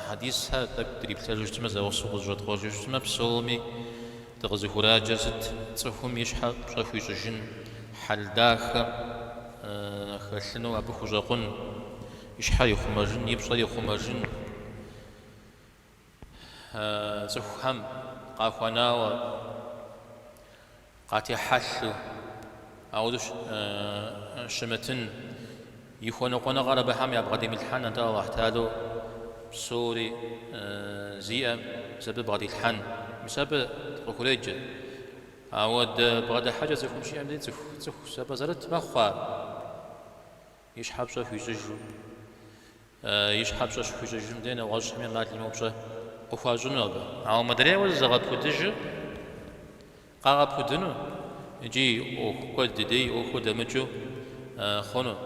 хьэдисхэр тӏэкӏу дриплъэжу щытмэ, зэгъусэу къызэщӏэткъуэжу щытмэ, псоми дыкъызыхураджэр сыт? Цӏыхум и щхьэ пщӏэ хуищӏыжын, хьэл дахэ хэлъыну абы хущӏэкъун, и щхьэр ихъумэжын, и пщӏэр ихъумэжын, цӏыхухэм къахуэнауэ, къатехьэлъу, ауэдэу щымытын, и хуэныкъуэныгъэр абыхэм ябгъэдимылъхьэн, атӏэ Алыхь Тэхьэлэу псори зиӏэм мис абы бгъэдилъхьэн. Мис абы къыхуреджэ. Ауэдэ бгъэдыхьэкӏэ цӏыхум щиӏэм дей цӏыху цӏыху зэпӏэзэрыт мэхъу ар. И щхьэ пщӏэ хуищӏыжу, и щхьэ пщӏэ щыхуищӏыжым дей нэгъуэщӏхэми ӏэмал имыӏэу пщӏэ къыхуащӏыну абы. Ауэ мыдрейуэ зызыгъэпудыжыр къагъэпудыну икӏи ӏуэху куэд и дей ӏуэхур дэмыкӏыу хъуну.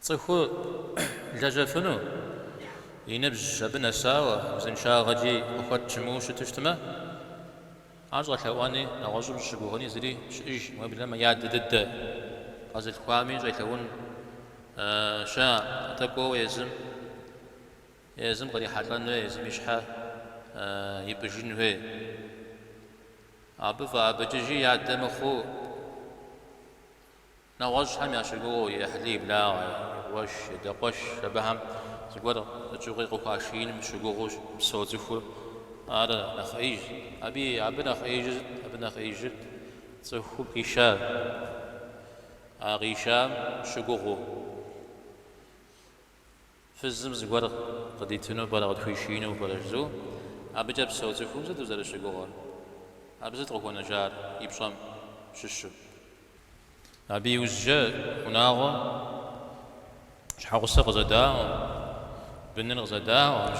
Цӏыхур лэжьэфыну, и ныбжь абы нэсауэ, узыншагъэкӏи къыхуэт щымыӏэу щыту щытмэ, Ар щӏэлъэӏуэни, нэгъуэщӏым щыгугъыни зыри щыӏэжкъым, уеблэмэ и адэ дыдэ къэзылъхуами щӏелъэӏун щыӏэ, атӏэ кӏуэуэ езым, езым кърихьэлӏэн хуей, езым и щхьэ ипӏыжын хуей. Абы фӏэӏэбыкӏыжи и адэ мыхъуу. Нэгъуэщӏхэм ящыгугъыу, и ӏыхьлы, и благъэ, и къуэш, и адэкъуэш, абыхэм зыгуэр щыгъуи къыхуашииным щыгугъыу псэу цӏыхур ар нэхъ ӏеиж. Абы, абы нэхъ ӏеижыр сыт? Абы нэхъ ӏеижыр цӏыхум къишар, а къишам щыгугъыу. Фызым зыгуэр къыдитыну пӏэрэ, къытхуишиину пӏэрэ жызыӏэу, абыкӏэ псэу цӏыхум сыт узэрыщыгугъыр? Абы сыт къыхуэнэжар и пщӏэм щыщу? Абы иужькӏэ унагъуэ щхьэгъусэ къызэдаӏуэм, быныр къызэдаӏуэм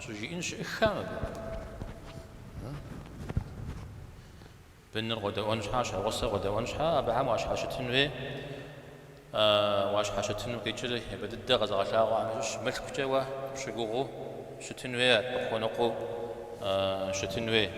щӏыжиӏэн щыӏэххэкъым абы. Быныр къодэӏуэн щхьа, щхьэгъусэр къодэӏуэн щхьа, абыхэм уащхьэщытын хуей, уащхьэщытыну къикӏыр япэ дыдэ къэзыгъэлъагъуэхэм ящыщ мылъкукӏэ уэ пщыгугъыу щытын хуей, къыпхуэныкъуэу щытын хуей.